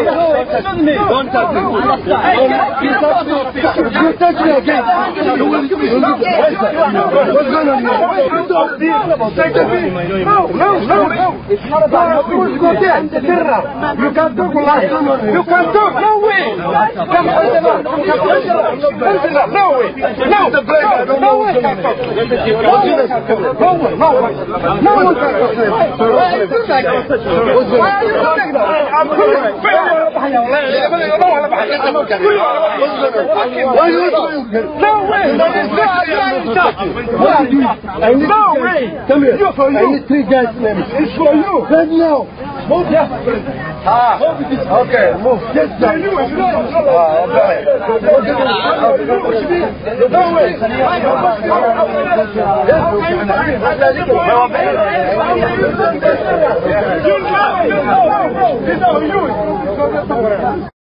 Don't touch me. You touch me again. What's going on here? No, no, no, no. It's not about you. You can't talk lies. You can't talk. No way. No way. No, no way. No way. No way. No one can talk. Why are you doing that? No way! No way! Come here. I need three guys' names. It's for you. Right now. Move. Yeah. Okay, move. Yes, sir. No way. You know. You.